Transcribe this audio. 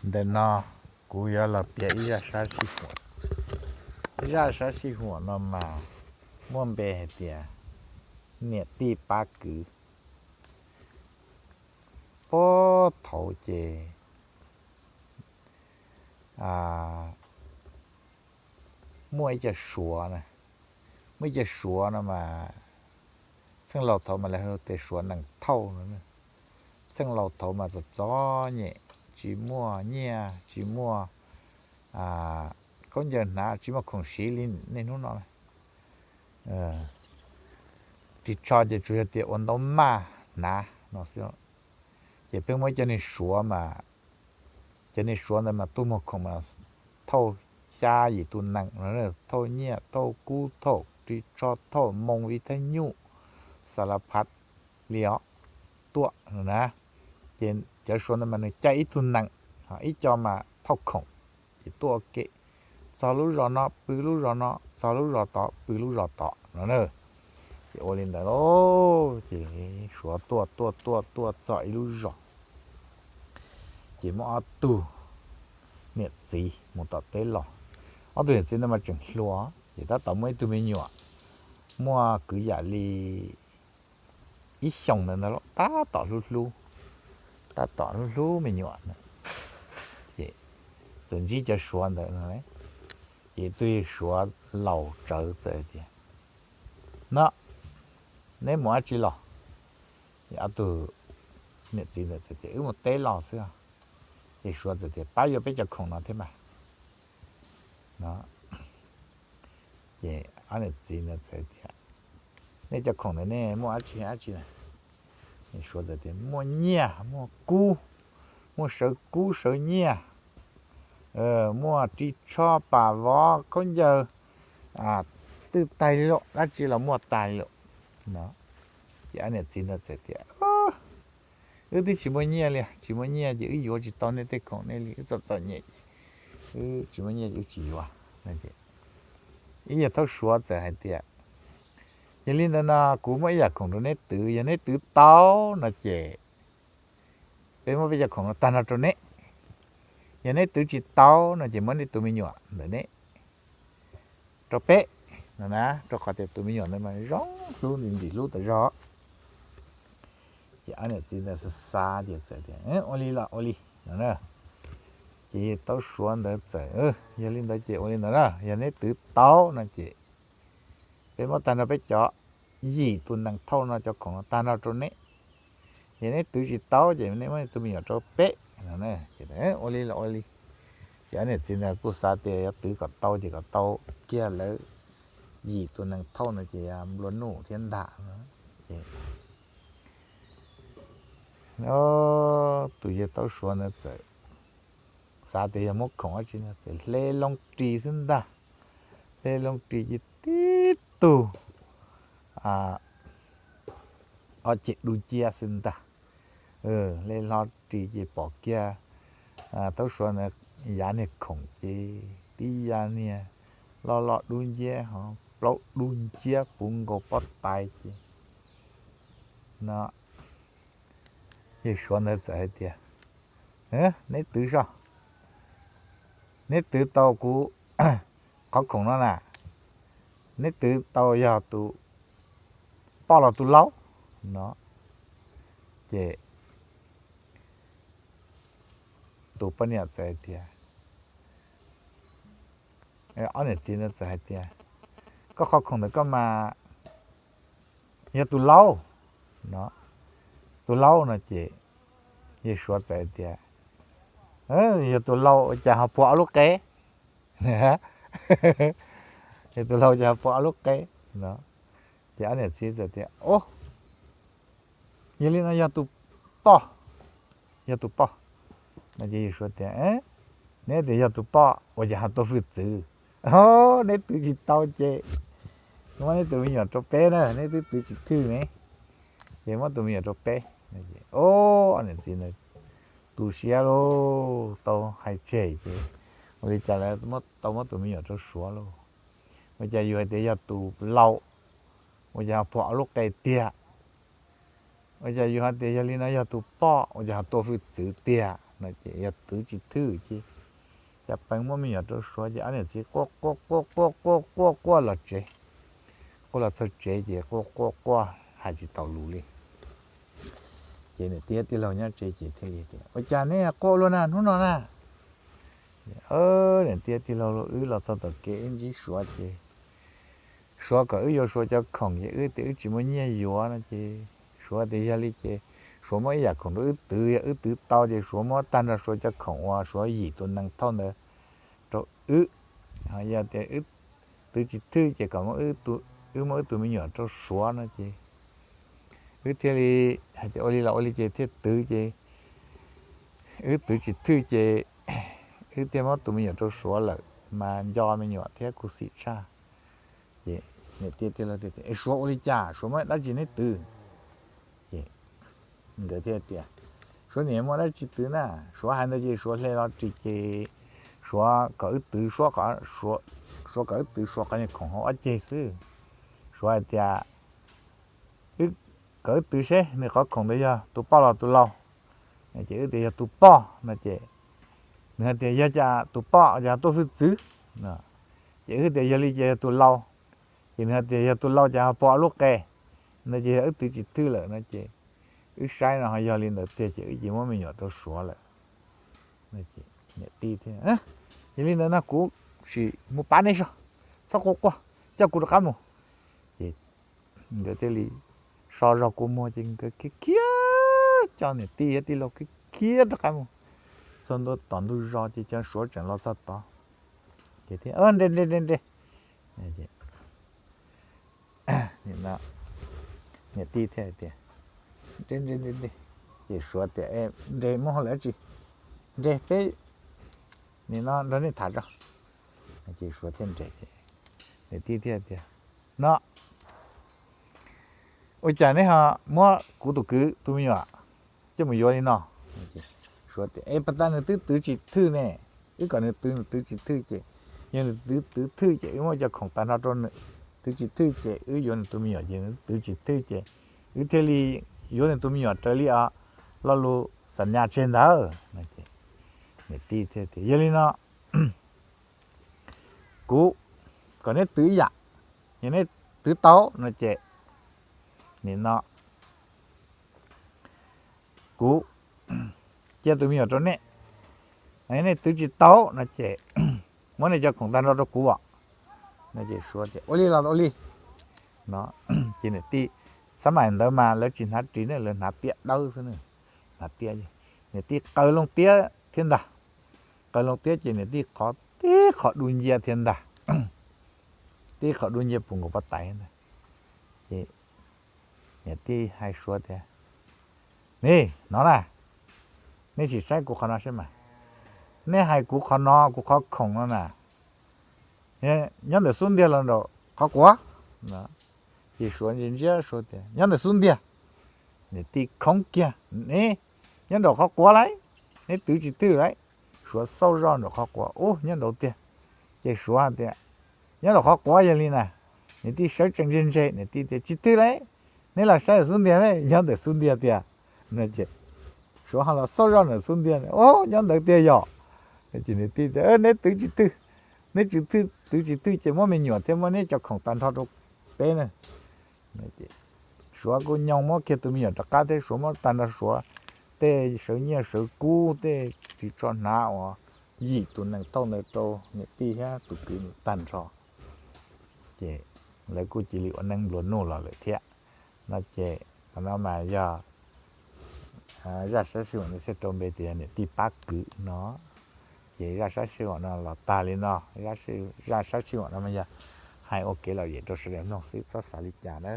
Ntawm no kuv yuav los piav ib zaj sab sij huam. Ib zaj sab sij huam no mas muaj npe hais tias niam tij pab kwv. Puag thaum ub ces muaj ib co suav na, muaj ib co suav no mas txheej laus thaum ub mas lawv hu tias suav nees thauj no. Txheej laus thaum ub mas txom txom nyem, tsis muaj nyiaj, tsis muaj khaub ncaws hnav, tsis muaj khoom siv li niaj hnub no. Ris tsho ces tsuas yog tias ua ntaub maj hnav no xwb. Ces pheej muaj ib co niag suav mas, cov niag suav ntawd mas tuaj muag khoom mas thauj xya yim tus nees, thauj nyiaj, thauj kub, thauj ris tsho, thauj moo, vij thaj nyuj, xa la phav li os, tuaj no na. Ces cov suav ntawd mas nws caij ib tug nees, ib co mas thauj khoom, ces tuaj ua ke, txog lub zos no pw lub zos no, txog lub zos tod pw lub zos tod no na. Ces ua li ntawd lauj, ces suav tuaj tuaj tuaj tuaj txog ib lub zos, ces muaj ob tug niam txiv mus tom teb los. Ob tug niam txiv ntawd mas tseem hluas, ces tab tom muaj ib tug me nyuam muaj kwv yam li ib xyoos ntawd ntag lauj, tab tom hlub hlub, tab tom hlub hlub me nyuam na. Ces txawm ntsib cov suav ntawd no, ces tus suav laus tsawv txawm hais tias, No, neb mus dab tsi los? Ces ob tug niam txiv ntawd txawm tias, Wb mus teb los xwb. Ces suav txawm tias, Pab yuav peb cov khoom no thiab mas. No, ces ob niam txiv ntawd txawm tias, Nej cov khoom ntawd nej muaj dab tsi dab tsi na? Suav txawm tias, Muaj nyiaj, muaj kub, muaj sawv kub sawv nyiaj, muaj ris tsho pam vov khaub ncaws, twb tag li lawm, dab tsi los muaj tag li lawm. No, ces ob niam txiv ntawd txawm tias, Wb twb tsis muaj nyiaj li, tsis muaj nyiaj ces wb yuav tsis tau nej tej khoom nej li, wb txom txom nyem, wb tsis muaj nyiaj ces wb tsis yuav. Ib yawg thaub suav txawm hais tias, Yog li ntawd no kuv muaj ib yam khoom rau neb twv, yog neb twv tau no ces peb muab peb cov khoom no tag nrho rau neb. Yog neb twv tsis tau no ces muab neb tus me nyuam ntawm neb rau peb no na, rau qhov tias tus me nyuam ntawd mas zoo hlub, ntxim hlub tas zog. Ces ob niam txiv ntawd xav xav ces txawm tias, Ua li los ua li no na. Ces yawg thaub suav ntawd txawm, Yog li ntawd ces ua li ntawd na, yog neb twv tau no ces peb muab tag nrho peb cov yim tus nees thauj no cov khoom no tag nrho rau neb. Yog neb twv tsis tau ces neb muab neb tus me nyuam rau peb no. Ua li los ua li. Ces ob niam txiv ntawd kuj xav tias yog twv kom tau ces kom tau kiag lawv yim tus nees thauj ntawd ces nplua nuj thiab ntag. Ces tus yawg thaub suav ntawd txawm xav tias yog muab khoom dab tsi no txawm hle loo ris xwb ntag. Hle loo ris ces tib tug ob ceg dub nciab xwb ntag. Hle hlo ris ces pom kiag thaub suav ntawd yav niag khoom ces tib yav niag loj loj dub nciab ho plaub dub nciab puv nkaus pob tais ces no yawg suav ntawd txawm hais tias, Neb twv soj, neb twv tau kuv qhov khoom no na, neb twv tau yog tus poj los tus laub no. Ces tus poj niam txawm hais tias, ob niam txiv ntawd txawm hais tias, Koj qhov khoom ntawd koj mas yog tus laub no. Tus laub no ces yawg suav txawm hais tias, Yog tus laub ua cas ho puag ob lub qe? Yog tus laub ua cas ho puag ob lub qe no? Ces ob niam txiv txawm tias, Yog li no yog tus poj, yog tus poj no. Ces yawg suav tias, Neb tias yog tus poj ua cas ho tua hwj txwv? Neb twv tsis tau ces muab neb tus me nyuam rau peb na, neb twb twv tsis thwj ne, ces muab tus me nyuam rau peb. Ob niam txiv ntawd tu siab lauj, tau hais tseg ces ua li cas lawv tau muab tus me nyuam rau suav lauj? Ua cas yus hais tias yog tus laub ua cas ho puag ob lub qe tiag? Ua cas yus hais tias yog li no yog tus poj ua cas ho tua hwj txwv tiag? no ces yog twv tsis thwj ces cas pees muab me nyuam rau Suav ces ob niam txiv quaj quaj quaj quaj quaj quaj quaj los tsev. Quaj los txog tsev ces quaj quaj quaj hais tsis taus lus li. Ces niam tij tij laug nyob tsev ces thiaj li tias, Ua cas neb quaj luaj na hnub no na? Niam tij tij laug, wb los txog tom kev wb ntsib Suav ces Suav kom wb yuav Suav cov khoom ces wb tias wb tsis muaj nyiaj yuav no ces Suav tias yog li ces Suav muab ib yam khoom rau wb twv, yog wb twv tau ces Suav muab tag nrho Suav cov khoom uas Suav yim tus nees thauj ntawd rau wb. Yog tias wb twv tsis thwj ces kom wb muab wb tus me nyuam rau Suav no ces wb thiaj li hais tias ua li los ua li ces thiaj twv ces wb twv tsis thwj ces wb thiaj muab tus me nyuam rau Suav lawm mas nco me nyuam thiab khuv xim tshaj. Ces niam tij tij laug tias, Es Suav ua li cas, Suav muaj dab tsi neb twv? Ces nkawd thiaj tias, Suav niam muaj dab tsi twv na, Suav hais ntawd ces Suav hle los ris ces Suav kom wb twv, Suav kom wb twv Suav qhov niag khoom hauv ob ceg xwb. Suav hais tias wb, kom wb twv seb nws qhov khoom ntawd yog tus poj los tus lau. Ces wb tias yog tus poj no ces nws hais tias yog cas tus poj cas tuaj hwj txwv. Ces wb tias yog li ces yog tus lau. Ces nws hais tias yog tus lau cas ho pom ob lub qe no ces yog wb twv tsis thwj lawm no ces wb saib no ho yog li ntawd tiag ces wb cia muab me nyuam rau Suav lawm. Niam tij thiaj, Yog li ntawd no kuv sim mus pab neb zog, txhob quaj quaj, coj kuv rov qab mus. Ces nkawd thiaj li so zog kua muag ces nkawd khiav khiav, coj niam tij thiab tij laug khiav khiav rov qab mus. Txog ntua tom ntug zos ces cov Suav tseem los txog tod. Ces thiaj, Nres nres nres nres. Niam tij thiaj tias, Nres nres nres nres. Ces Suav tias, Nres muab hauj lwm dab tsi? Nres peb nim no nrog nej tham tso. Ces Suav thiaj nres. Niam tij thiaj tias, No, ua cas neb ho muab kuv tus kwv tus me nyuam coj mus yuav li no? Suav tias, Es pas tas nws twb twv tsis thwj ne, wb kom nws twv nws twv tsis thwj ces yog nws twv twv thwj ces wb muab cov khoom tag nrho rau nws, twv tsis thwj ces wb yuav nws tus me nyuam ces nws twv tsis thwj ces wb thiaj li yuav nws tus me nyuam raws li os lo lus xam nyas tseg ntawd. Niam tij thiaj tias, Yog li no kuv kom neb twv ib yam, yog neb twv tau no ces nim no kuv cia tus me nyuam rau neb, yog nej twv tsis tau no ces muab nej cov khoom tag nrho rau kuv os. No ces Suav tias, Ua li los ua li. No ces niam tij, xab maim ntawd mas lawv tsis hnav ris ne, lawv hnav tiab dawb xwb, hnav tiab. Niam tij qaws loo tiab thiab ntag. Qaws loo tiab ces niam tij qhov tib qho du ncia thiab ntag, tib qho du ncia puv nkaus pob tais ntag. Ces niam tij hais Suav tias, Ni, no na, nej sim saib kuv qhov no seb mas, nej hais kuv qhov no, kuv qhov khoom no na, nyob ntawm xub ntiag los nraum qhov quav? Ces Suav ntsia ntsia Suav tias, Nyob ntawm xub ntiag. Niam tij khoov kiag, Ne, nyob nraum qhov quav lauj, neb twv tsis thwj lauj. Suav xauj zoj nraum qhov quav, Ub, nyob nraud tiag. Ces Suav hais tias, Nyob nraum qhov quav yog li na. Niam tij sawv tsees ntse ntse, niam tij tias, Tsis thwj lauj, neb los saib xub ntiag, nyob ntawm xub ntiag tiag. Suav ho los xauj zoj ntawm xub ntiag, Ub, nyob ntawd tiag yog. Ces niam tij tias, Neb twv tsis thwj, neb twv tsis thwj, twv tsis thwj ces muab me nyuam thiab muab neb cov khoom tag nrho rau peb na. Suav kuj nyoo muab kiag tus me nyuam rov qab thiab Suav muab tag nrho Suav tej sawv nyiaj sawv kub tej ris tsho hnav uas yim tus nees thauj ntawd rau niam tij thiab tus kwv tag nrho. Ces lawv kuj cia li ua neej nplua nuj los lawm thiab. No ces qhov no mas yog zaj sab sij huam no thiaj rau npe tias niam tij pab kwv no. Ces zaj sab sij huam no los tag li no, zaj sab sij huam no mas yog hais ua kev lom zem rau sawv daws mloog xwb, txhob xav li cas na.